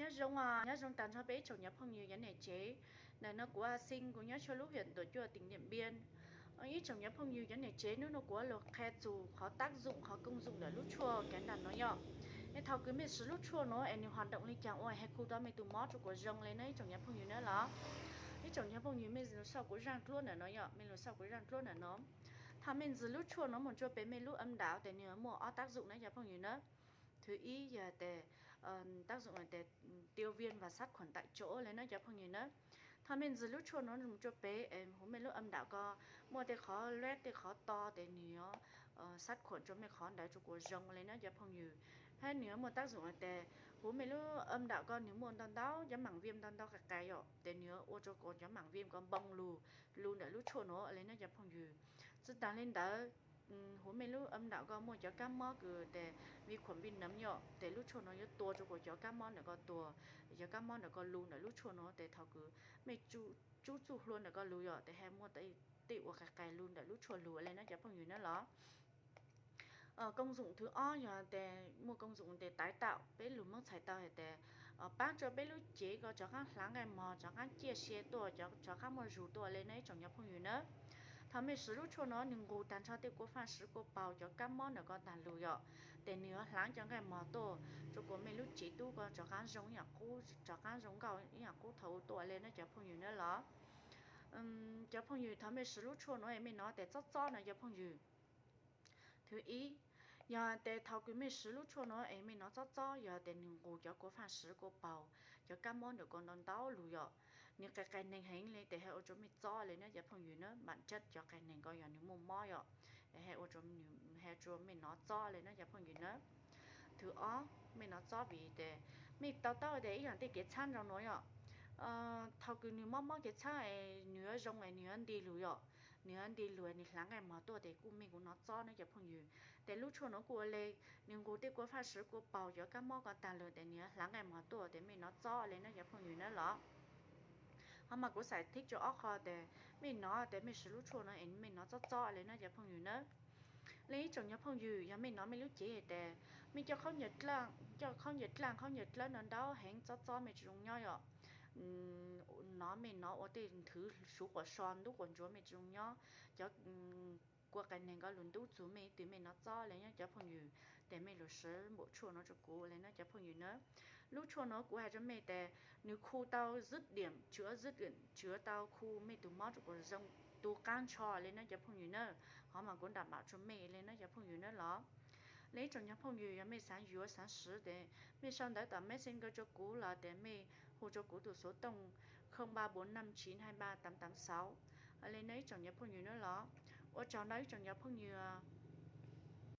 Nyob zoo, nyob zoo tag nrho peb ib tsoom cov phooj ywg cov niam tsev. Ntawm no kuv A Xi, kuv nyob tshaj lub hiam Tuam Cuaj, tỉnh Điện Biên. Ib tsoom cov phooj ywg cov niam tsev, hnub no kuv los qhia txog qhov tác dụng, qhov công dụng ntawm lub tshuaj kev nram no yom. Es thaum kws mej siv lub tshuaj no es nws hoạt động li cas ua hais khu tau mej tus mob rua kuas zoo le na ib tsoom cov phooj ywg na los. Ib tsoom cov phooj ywg, mej lug saib kuv zaaj dluab ntawm no yom, mej lug saib kuv zaaj dluab ntawm no. Thaum mej ntxig lub tshuaj no moog rua pem mej lub âm đạo tes nws muaj ob tác dụng na cov phooj ywg na. Thứ nhất yog tes tác dụng tes tiêu viêm và sát khuẩn tại chỗ le na cov phooj ywg na. Thaum mej ntxig lub tshuaj no moog rua pem es huv mej lub âm đạo ko muaj tej qhov luab tej qhov to tes nws yuav sát khuẩn rua mej qhov ntawd rua kuas zoo le na cov phooj ywg. Hab nws yuav muaj tác dụng tes huv mej lub âm đạo ko nws muaj ntau ntau cov mảng viêm ntau ntau qas qas yom, tes nws yuav ua rua kuas cov mảng viêm ko npoo lug, lug ntawm lub tshuaj no le na cov phooj ywg. Tsi taag le ntawd, huv mej lub âm đạo ko muaj cov kab mob kws tes vi khuam vi nấm yom, tes lub tshuaj no yuav tua rua kuas cov kab mob ntawm ko tuag, cov kab mob ntawm ko lug ntawm lub tshuaj no tes thaum kws mej tsub txuj hlua ntawm ko lug yom, tes hab muaj tej ua qas qas lug ntawm lub tshuaj lug le na cov phooj ywg na los. Công dụng thứ hai yog tes muaj công dụng tes tái tạo, peb lug Moob txhais tau hais tes paab rua peb lub cev ko rov qaab hlaav nqaij mog, rov qaab ciaj sia tuaj, rov qaab muaj zug tuaj le na ib tsoom cov phooj ywg na. Thaum mej siv lub tshuaj no nws nqug tag nrho tej kua faj siv kua paug cov kab mob ntawm ko taag lug yom, tes nws yuav hlaav cov nqaij mog tuaj rua kuas mej lub cev tub ko rov qaab zoo ib yaam qub, rov qaab zoo nkauj ib yaam qub thaum tuaj le na cov phooj ywg na los. Cov phooj ywg, thaum mej siv lub tshuaj no es mej nov tes txob txob no cov phooj ywg. Thứ nhất, yog tes thaum kws mej siv lub tshuaj no es mej nov txob txob yog tes nws nqug cov kua faj siv kua paug, cov kab mob ntawm ko ntau ntau lug yom, nws qas qas neeg heev le tes hab ua rua mej txob le na cov phooj ywg na. Bản chất cov qas neeg ko yog nws muaj mob yom, hab ua rua mej nov txob le na cov phooj ywg na. Thứ hai, mej nov txob vim tes mej to taub tes ib yaam tej kev txhab nrau nuav yom, thaum kws nws mob mob kev txhab es nws yuav zoo es nws yuav nti lug yom, nws yuav nti lug nws hlaav nqaij mog tuaj tes kuj mej kuj nov txob na cov phooj ywg. Tes lub tshuaj no kuj ua le, nws nqug tej kua faj siv kua paug cov kab mob ko taag lug tes nws yuav hlaav nqaij mog tuaj tes mej nov txob le na cov phooj ywg na los. Ho mas kuv xav thib rua ob qho tes mej nov tes mej siv lub tshuaj no es mej nov txob txob le na cov phooj ywg na. Le ib tsoom cov phooj ywg, yog mej nov mej lub cev tes mej coj khaub ncaws dlaaj, khaub ncaws dlaaj ntau ntau heev txob txob mej tsi zoo nyob yom. Nov mej nov ua tej nthwv suv quas so ntub quas ntsuav mej tsi zoo nyob. Cov kua qas neeg ko lug ntub txug mej twg mej nov txob le na cov phooj ywg. Tes mej lug siv npaum tshuaj no rua kuv le na cov phooj ywg na. Lub tshuaj no kuv has rua mej tes nws khu tau dứt điểm, chữa dứt điểm, chữa tau khu mej tug mob rua kuas zoo tu qaab nrho le na cov phooj ywg na. Ho mas kuv nram npam rua mej le na cov phooj ywg na los. Le ib tsoom cov phooj ywg, yog mej xaav yuav xaav siv tes mej sau ntawv tom Messenger rua kuv los tes mej hu rua kuv tus số tổng không ba bốn năm chín hai ba tám tám sáu le na ib tsoom cov phooj ywg na los. Ua tsaug ntau ib tsoom cov phooj ywg.